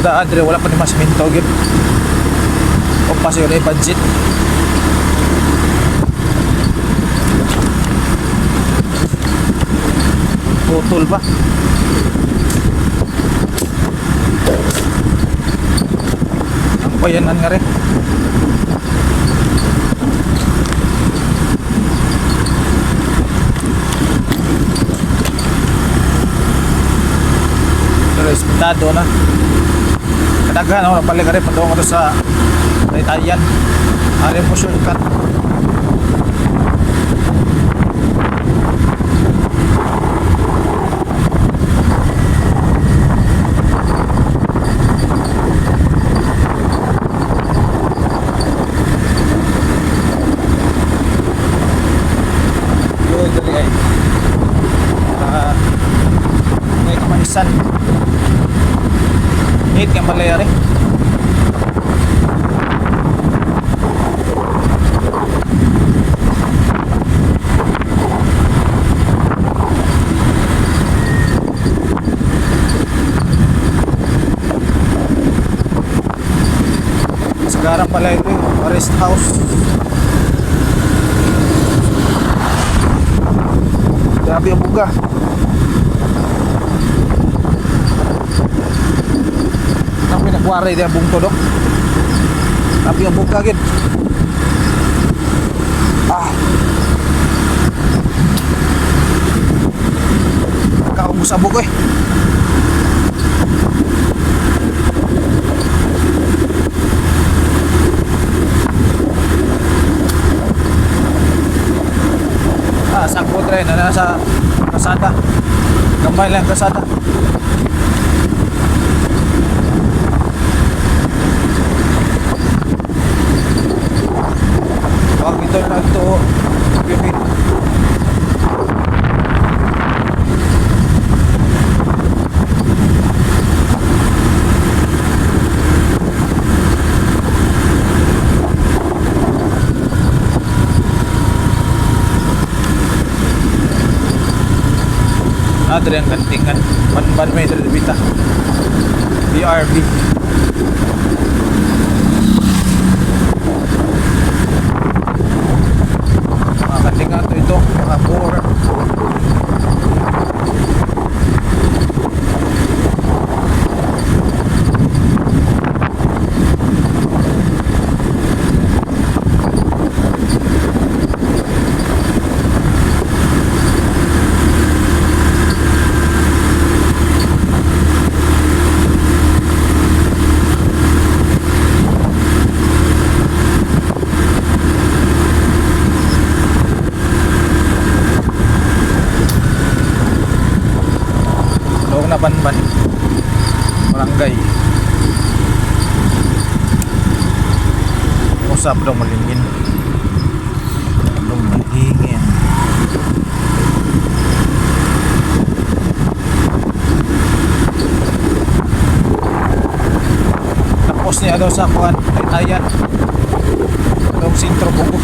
Daan dire wala pa ni masiminto gyud. O pa siguro ay budget. Putol pa. Ang bayanan nga rin. Pero respetado na. Kadaghan ako napalit ka rin padung ko sa Taytayan. Ari po shortcut. Yun, dali ay. Ah, may kamaisan. Hit nga balay ari. Sekarang pala ito yung rest house. Grabe ang buga. Ang pinagwari diyan bungto dok. Grabe ang buga gid. Ah. Kaubos-abog eh. Ah, sakbot rin na nasa kasada. Gamay lang kasada. Wag ito na ito. Bibi. Ah, diri ang kantingan. Banban may diri bita. BRB. Mga kantingan to ito, mga four. Loob na Banban. Barangay. Usap daw malingin. Daw malingin. Tapos niya daw sa kuan, Taytayan. Daw sentro Bugo.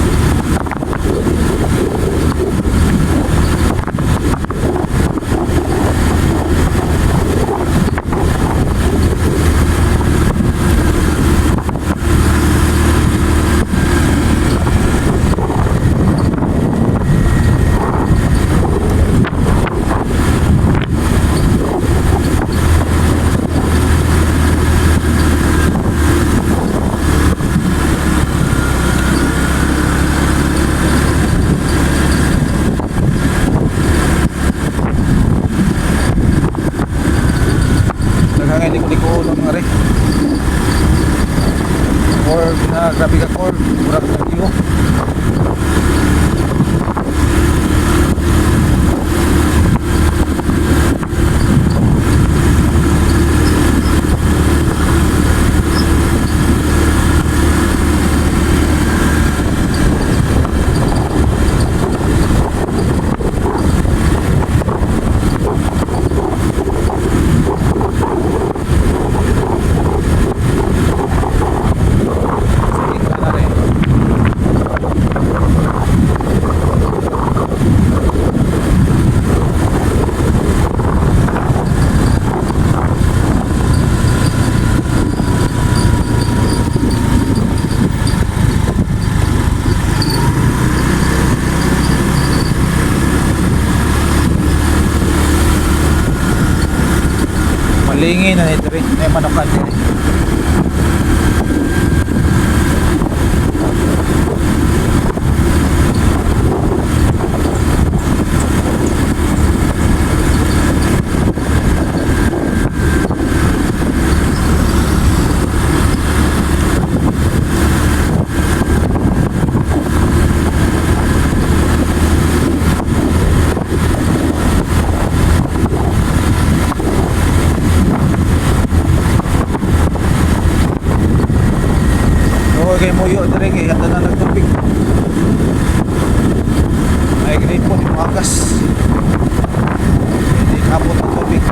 Ulingi na ni diri, may manukan diri. Oo, kay muyo diri kay handa na nagtubig. Ay gripo ni agas. Hindi kapot ang tubig.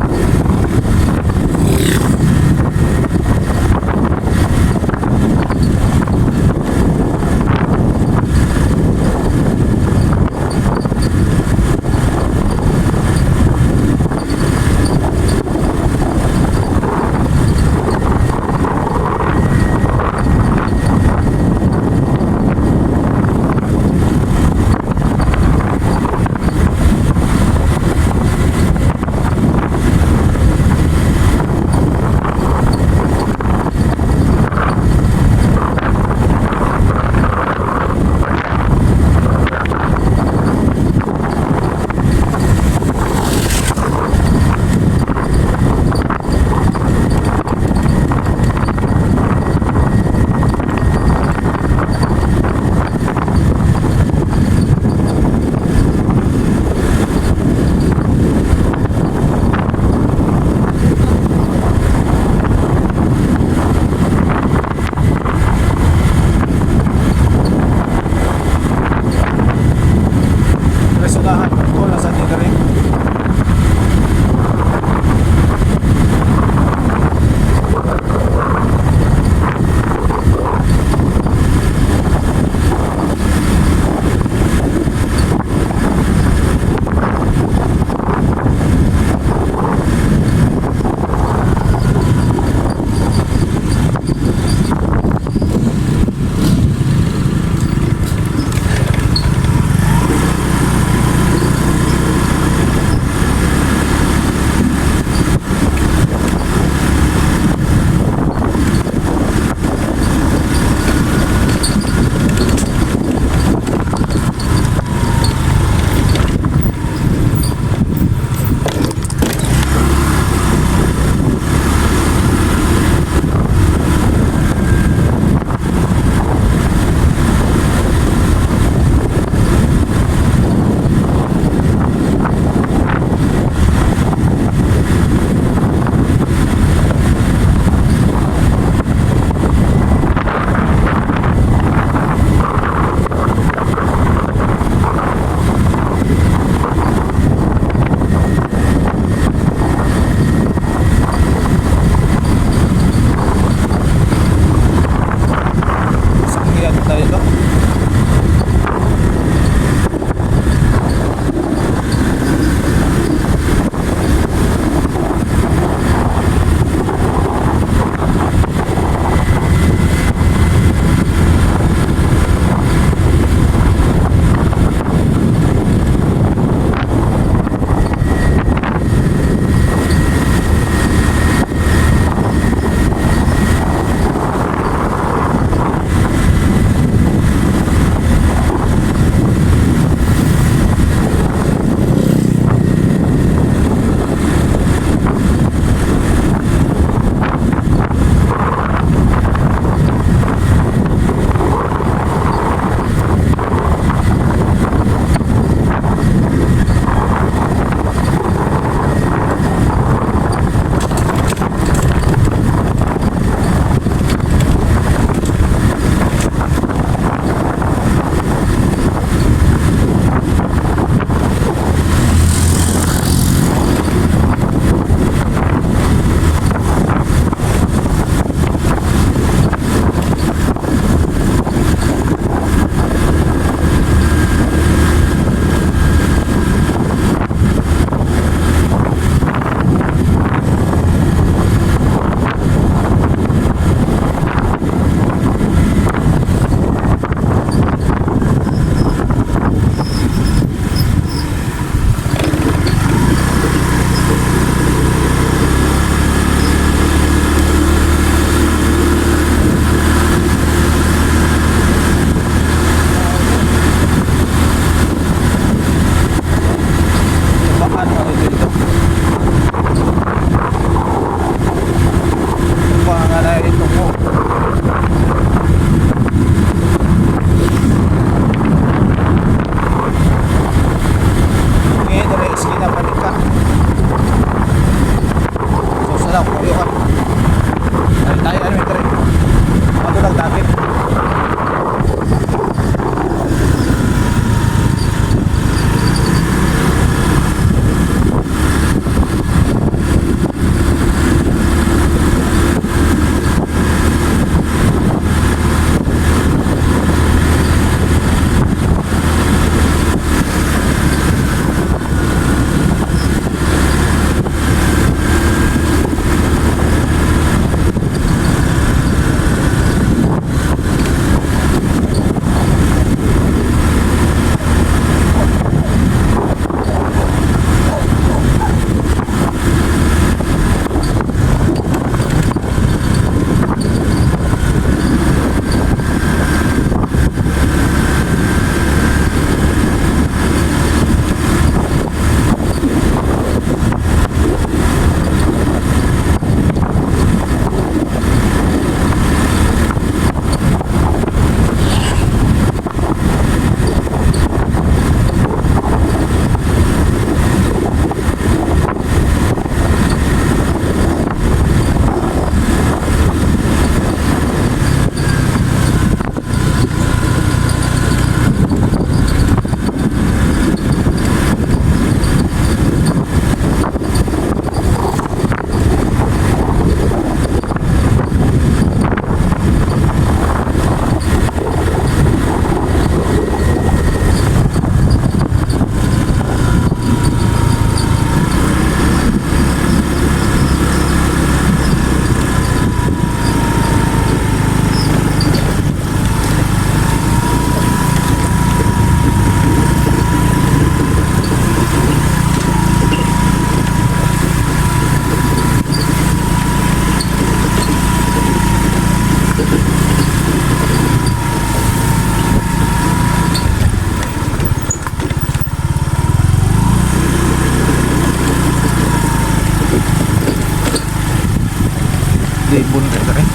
Libon kayo rin.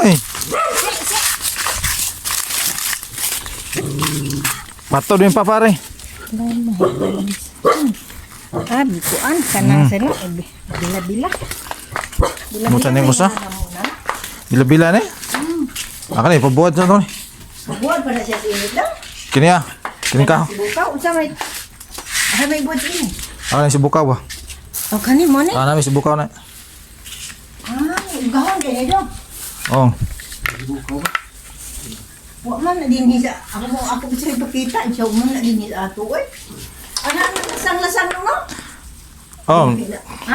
Ay! Pato din pa, pare. Ah, bikuan kanang sila eh, bila-bila. Bila-bila. Muta ni usa? Na muna. Bila-bila ni. Ako na, ipabuhat na to ni. Buhat pa na siya sa init daw. Kini ah. Kini ka. Sibukaw, unsa may Ah, may buhat sa init. Ako na si Bukaw ba? Oh, kani mo ni. Ah, nami si Bukaw na. Ah, gahon kay daw. Oh. Wa man na dinhi sa ako mo ako sa ipakita, siya man na dinhi sa ato oy. Ana lasang-lasang no? Oh. Ha?